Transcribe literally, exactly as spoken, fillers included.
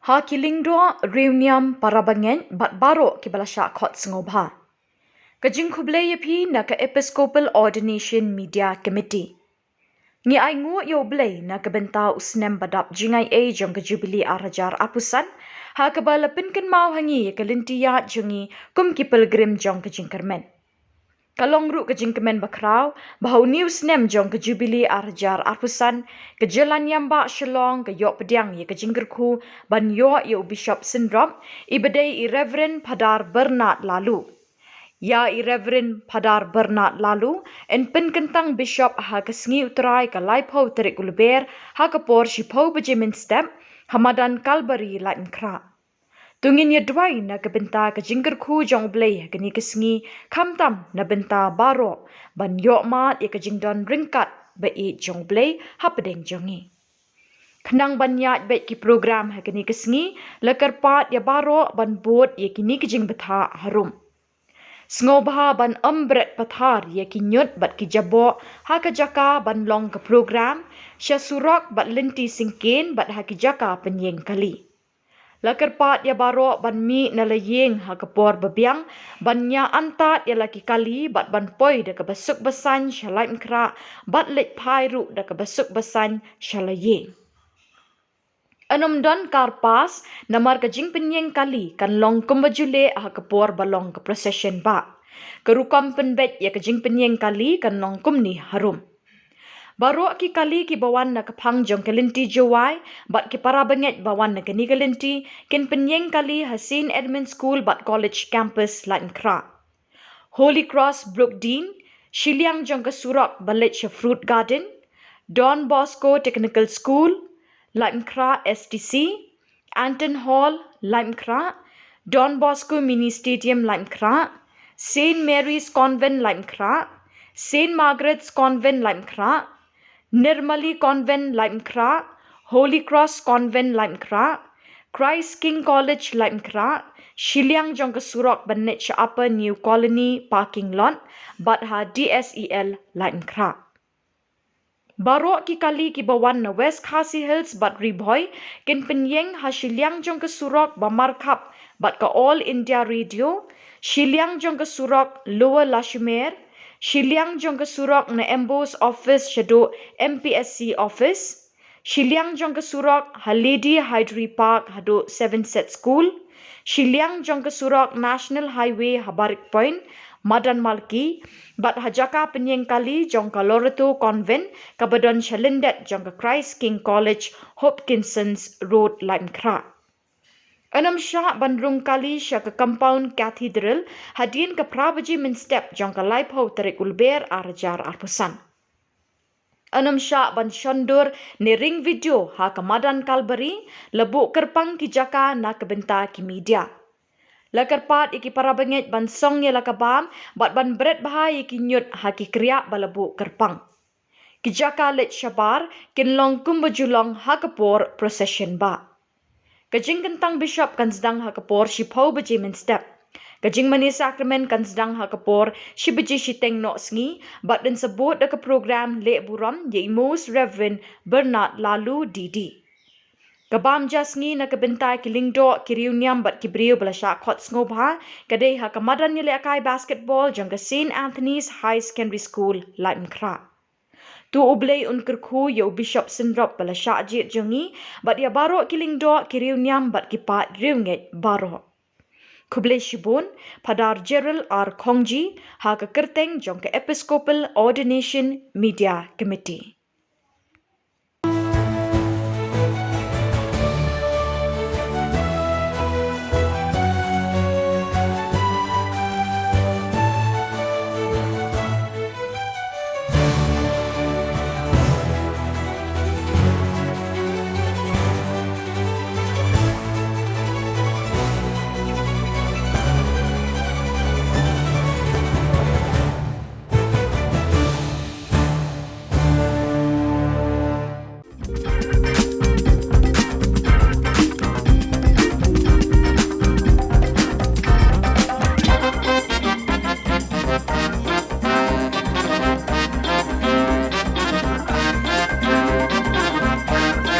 Ha ki lyngdoh, riewniam, parabangeit bad baroh kiba la shah khot sngewbha, ka jingkhublei ïa phi na ka Episcopal Ordination Media Committee. Ngi ainguh ïa U Blei na ka bynta u snem badap jingaiei jong ka Jubili ar hajar arphew san, ha kaba la pynkynmaw ha ngi ïa ka lynti ïaid jong ngi kum ki pilgrim jong ka jingkyrmen. Ka long ruh ka jingkmen bakhraw ba ha une u snem jong ka Jubili ar hajar arphew san, ka Jylla Niam Bah Shillong ka ïoh pdiang ïa ka jingkyrkhu ban ïoh ïa u Bishop synrop, iba dei i Reverend Phadar Bernard Laloo. Ïa i Reverend Phadar Bernard Laloo yn pynkyntang Bishop ha ka sngi U Trai ka laiphew tarik u Lber, ha ka por shiphew baje mynstep, ha madan Kalbari, Laitumkhrah. To ngin ïa duwai na ka bynta ka jingkyrkhu jong U Blei ha kane ka sngi, khamtam na bynta baroh, ban ïoh mad ïa ka jingdon ryngkat ba ïeit jong U Blei hapdeng jong ngi. Khnang ban ïaid beit ki program ha kane ka sngi, la kyrpad ïa baroh ban bud ïa kine ki jingbthah harum. Sngewbha ban ym bret pathar ïa ki ñiut bad ki jaboh ha ka jaka ban long ka program, sha surok bad lynti syngkien bad ha ki jaka pynïeng kali. La kyrpad ïa baroh ban mih na la ïing ha ka por babiang, ban ïa antad ïa la ki kali bad ban poi da kaba suk ba saiñ sha Laitumkhrah, bad leit phai ruh da kaba suk ba saiñ sha la ïing. Yn ym don kar pass, namar ka jingpynïeng kali kan long kumba ju leh ha ka por ba long ka procession bah. Ka rukom pynbeit ïa ka jingpynïeng kali kan long kumne harum. Baroh ki kali kiba wan na ka phang jong ka lynti Jowai bad ki parabangeit ba wan na kane ka lynti, kin pynïeng kali ha Saint Edmund School bad College Campus, Laitumkhrah. Holy Cross Brookdean, shiliang jong ka surok ba leit sha Fruit Garden, Don Bosco Technical School, Laitumkhrah S T C, Anton Hall, Laitumkhrah, Don Bosco Mini Stadium, Laitumkhrah, Saint Mary's Convent, Laitumkhrah, Saint Margaret's Convent, Laitumkhrah, Nirmali Convent, Laitumkhrah, Holy Cross Convent, Laitumkhrah, Christ King College, Laitumkhrah, shiliang jong ka surok ban leit sha Upper New Colony parking lot, bad ha D S E L, Laitumkhrah. Baroh ki kali kiba wan na West Khasi Hills bad Ri Bhoi, kin pynïeng ha shiliang jong ka surok ba markhap bad ka All India Radio, shiliang jong ka surok Lower Lashimer, shiliang jong ka surok na M B O S office shaduh M P S C office, shiliang jong ka surok ha Lady Hyderi Park haduh Seven Set School, shiliang jong ka surok National Highway ha Barik Point, Madan Malki, bad ha jaka pynïeng kali jong ka Loreto Convent kaba don sha lyndet jong ka Christ King College, Hopkinson's Road, Laitumkhrah. Yn ym shah ban rung kali sha ka compound Cathedral hadien ka phra baje mynstep jong ka laiphew tarik u Lber ar hajar arphew san. Yn ym shah ban shon dur ne ring video ha ka madan Kalbari, la buh kyrpang ki jaka na ka bynta ki media. La kyrpad ïa ki parabangeit ban song ïa la ka bam bad ban bret bha ïa ki ñiut ha ki kriah ba la buh kyrpang. Ki jaka leit shabar kin long kumba ju long ha ka por procession bah. Ka jingkyntang Bishop kan sdang ha ka por shiphew baje mynstep. Ka jingmane Sakramen kan sdang ha ka por shi baje shiteng noh sngi, bad yn sa bud da ka program leh burom ïa i Most Reverend Bernard Laloo D D. Ka bam ja sngi na ka bynta ki lyngdoh, ki riewniam bad ki briew ba la shah khot sngewbha, ka dei ha ka madan ïalehkai basketball jong ka Saint Anthony's High Secondary School, Laitumkhrah. To U Blei un kyrkhu ïa u Bishop synrop ba la shah jied jong ngi, bad ïa baroh ki lyngdoh, ki riewniam bad ki paid riewngeit baroh. Khublei shibun, Phadar Gerald R Khongji, ha ka kyrteng jong ka Episcopal Ordination Media Committee.